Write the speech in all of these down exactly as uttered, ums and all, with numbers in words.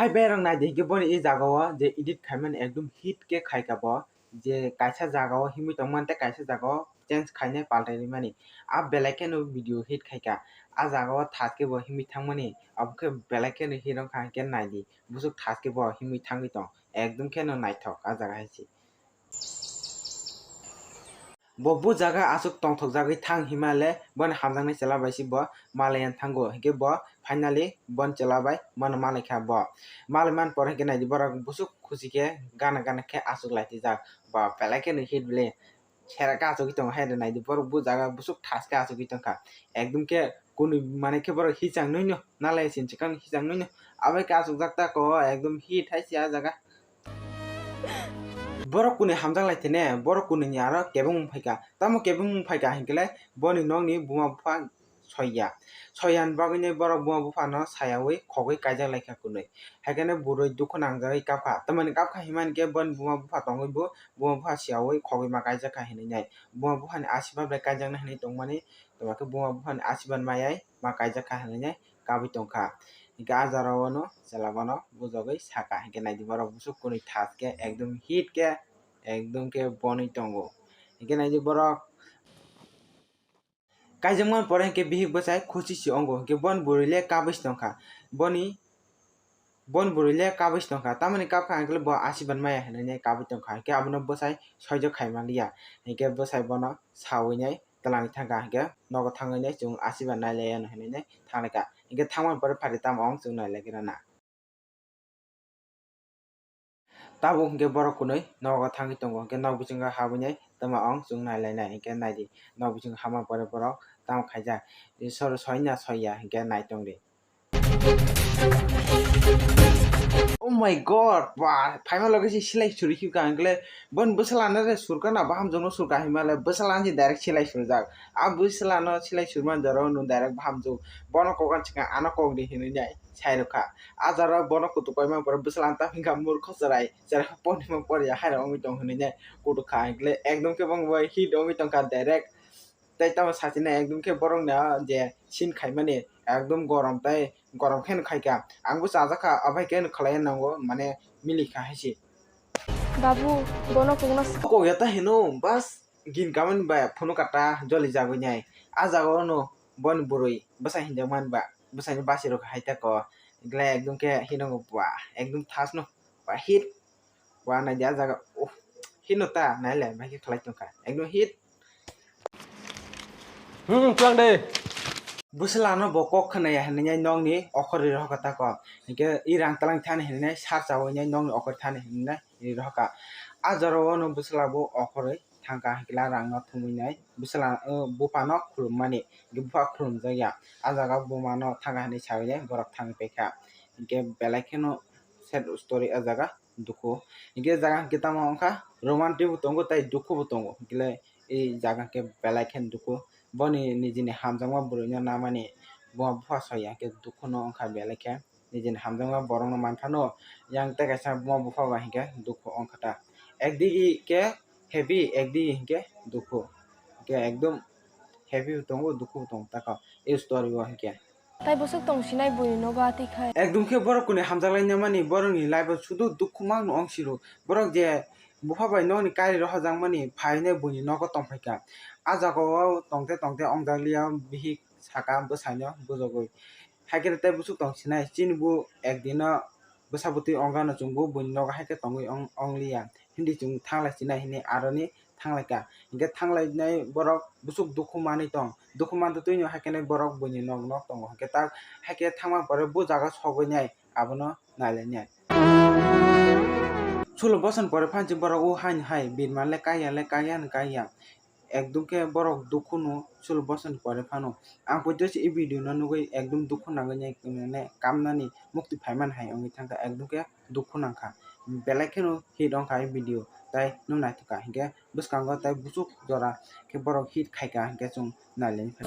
Hai berok nai di hinkhe boni e jaga o je edit khaimani ekdum hit khe khaika bo, je kaisa jaga o himwi tongmani tei kaisa jaga o change khainai paltai rimani. A belai kheno video hit khaika, a jaga o thas khe bo himwi thangmani, abo khe belai kheno hit wngkha hinkhe nai di, busuk thas khe bo himwi thangwi tong, ekdum kheno naithok a jaga hai se. Bo bujaga aswk tongthokjagwi thang himale boni hamjaknai chwla bai se bo malayan thango, hinkhe bo finally boni chwla bai bono malaikha bo. Malaiman pore hinkhe naidi borok busuk khusi khe gana gana khe aswk laitijak, ba belai kheno hit bele. Sera khe achugwi tongo, hai naidi borok bujaga busuk thas khe achugwi tongkha. Ekdum khe kunui manwi khe borok hichang nwi no, nalai sinchikang hichang nwi no. Abai khe achukjak ta ko ekdum hit hai se a jaga. Borok kunui hamjak lai thene, borok kunui ni aro kebengmung phaikha. Tamo kebengmung phaikha hinkhe le boni nokni buma bupha soiya. Soiya ni bagwi nai borok buma buphano sayaui khogwi kaijak laikha kunui. Haikhe ne bwrwi dukhu nangjagwi kapkha. Tamoni kapkha himani khe boni buma bupha tongwi bo buma bupha siyaui khogwi ma kaijakha hinwi nai. Buma buphani asibad bai kaijaknai hinwi tongmani, tongma khe buma buphani asibad mayai ma kaijakha hinwi nai kabui tongkha. Hinkhe a jora o no chwla bono bujogwi sakha. Hinkhe naidi borok busuk kunui thas khe ekdum hit khe ekdum khe bonwi tongo. Hinkhe naidi borok Kaijakmani pore hinkhe bihik bwsai khusi se wngo, hinkhe boni bwrwi le kabui se tongkha. Boni, boni bwrwi le kabui se tongkha. Tamoni kapkha hinkhe bo asibad maya hinwi nai kabui tongkha. Hinkhe abono bwsai soijak khai manliya. Hinkhe bwsai bono saui nai twlangwi thangkha. Hinkhe nogo thangwi nai chwng asibad nai laiya hinwi nai thanglaikha. Hinkhe thangmani pore phaidi tamo wng chwng nai laikha na. Tabuk hinkhe borok kunui nogo thangwi tongo, hinkhe nok bisingo habwi nai tamo wng chwng nai lainai, hinkhe naidi nok bisingo habma pore borok tamo khaijak, soro soina soiya hinkhe nai tongdi. Oh my God, ba, phaima loge se silai suri khibi ka hinkhe boni bwsala no je surka na bahamjwk no surka hinmale bwsala no se direct silai surjak. A bwsala no silai surmani jora o no direct bahamjwk, bono kok ang chikha ano kok di hinwi nai sai rwkha. A jora bono kutuk koima pore bwsala ta hwnkha murkho chwrai, chwrai poriya poriya haino wngwi tong hinwi nai kutuk kha, hinkhe ekdom khe bo hit wngwi tongkha direct. Tei tamo sachina ekdom khe borokni je scene khaimani ekdom gorom tei gorom kheno khaikha. Angbo chajakha, abai kheno khlaiya nango, mane milikha hai se. Babu, bono kokno s- Kok ya ta hino, bas gin kamani bai phunukha ta joli jagwi nai. A jaga o no boni bwrwi bwsai hinjakmani ba, bwsaini basi rok hai ta ko. Hinkhe ekdom khe hinwi ba, ekdom thas no ba hit. Wa nai dia jaga, oh, hino ta nai le, bai khe khlai tongkha. Ekdom hit. Hmm, twlang de. Bwsala no bo kok khna ya hinwi nai nokni okhorwi rohor kha ta ko. Hinkhe i rang twlang thani hinwi nai sar chawi nai nokni okhor thani hinwi nai ri rohor kha. A jora o no bwsala bo okhorwi thangkha, hinkhe la rang no thumwi nai bwsala, uh, bupha no khulum mani, hinkhe bupha khulum jak ya. A jaga buma no thangkha hinwi sawi nai borok thangwi paikha. Hinkhe belai kheno sad story a jaga. Dukhu. Hinkhe jaga hinkhe tamo wngkha romantic bo tongo tei dukhu bo tongo. Hinkhe le e jaga hinkhe belai khe dukhu. Boni nijini hamjakma bwrwino namani buma bupha soiya hinkhe dukhu no wngkha belai khe. Nijini hamjakma borokno manphano yang tei kaisa buma bupha bai hinkhe dukhu wngkha ta. Ekdigi khe happy, ekdigi hinkhe dukhu. Hinkhe ekdom happy bo tongo, dukhu bo tongo tako e story o hinkhe. Tai bwswk tong sinai buini nogo atwi khai. Ekdom khe borok kuni hamjaklai nai mani, borokni life o sudu dukhu mang no ong siro. Borok je bupha bai nokni kari rohorjak mani phainai buini nogo tong phaikha. A jaga o tongte tongte ong jakliya bihik saka bwsaino bujogwi. Haikhe tai bwswk tong sinai, chini bo ekdino bwsa bwtwi ong gano chwng bo buini nogo haikhe tongwi ong, ong liya. Hindi chwng thanglai sinai hinwi aroni thanglaikha. Hinkhe thanglainai borok bwswk dukhu manwi tong. Dukhu mantwi twino haikhe nai borok buini nok nok tongo. Hinkhe ta haikhe thangma pore bo jaga sogwi nai abono nailainai. Sulo bosoni pore phansi borok o haini hai birman le kaiya le kaiya ni kaiya. Ekdom khe borok dukhu no sulo bosoni pore phano. Ang poito se e video no nugwi ekdom dukhu nangwi nai kamnani mukti phaimani hai wngwi thangkha. Ekdom khe dukhu nangkha. Belai kheno hit wngkha e video, tai nung naithokha hinkhe bwskango tai buchuk jora khe borok hit khaikha hinkhe chwng nailaini phai.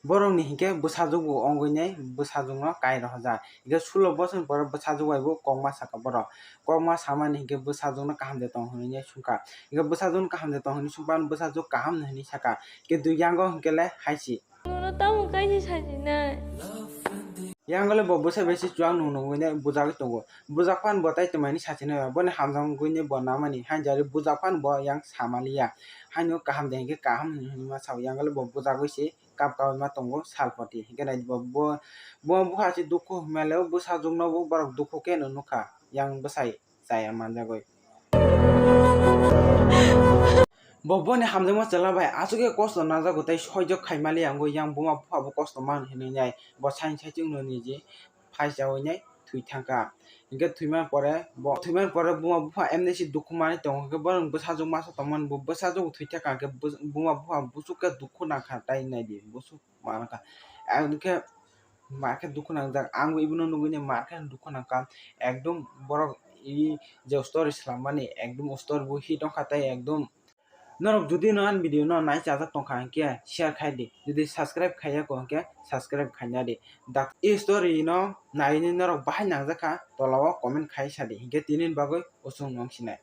Borokni hinkhe bwsajwk bo ongwi nai bwsajwkno kai rohorjak hinkhe sulo bosoni pore bwsajwk bai bo kokma sakha borok. Kokma samani hinkhe bwsajwkno kaham de tong hinwi sungkha. Hinkhe bwsajwkno kaham de tong hinwi sungkha, bwsajwk kaham hinwi sakha. Hinkhe dui yango hinkhe le hai si. Nono tamo kaisa sajinai. Yang le bo bwsa bai se chuwak nung nungwi ne bujagwi tongo. Bujak phan bo tai twmani sachini bai boni hamjagwi ne bo namani hainjari bujak phan bo yang samaliya. Haino kaham de hinkhe kaham hinwi ma sao. Yang le bo bujagwi se kap kap ma tongo salpoti. Hinkhe nai bo, bo, bo bupha se dukhu hwnmale bwsajwkno bo borok dukhu khe no nukha. Yang bwsai chaya manjagwi. Bo boni hamjakma chwla bai aswk khe kosto nangjago tei soijak khaimali yango yang buma bupha bo kosto man hinwi nai bo sain saichung no niji phaichawi nai thwi thangkha. Hinkhe thwimani pore bo, thwimani pore buma bupha emni se dukhu manwi tongo hinkhe borok bwsajwk masa tongmani bo bwsajwk thwi thangkha hinkhe bus-, buma bupha busuk khe dukhu nangkha tai naidi busuk manakha. Ang khe mar khe dukhu nangjak, ang bo ibono nugwi nai mar khe dukhu nangkha. Ekdom borok i je story swlammani ekdom story bo hit wngkha tei ekdom. Norok jodi no ani video no nai chajak tongkha hinkhe share khai di, jodi subscribe khaiya kho hinkhe subscribe khaina di. Dak i story no naiwi norok bahai nangjakha tola o comment khai sadi hinkhe tini bagwi usung wng sinai.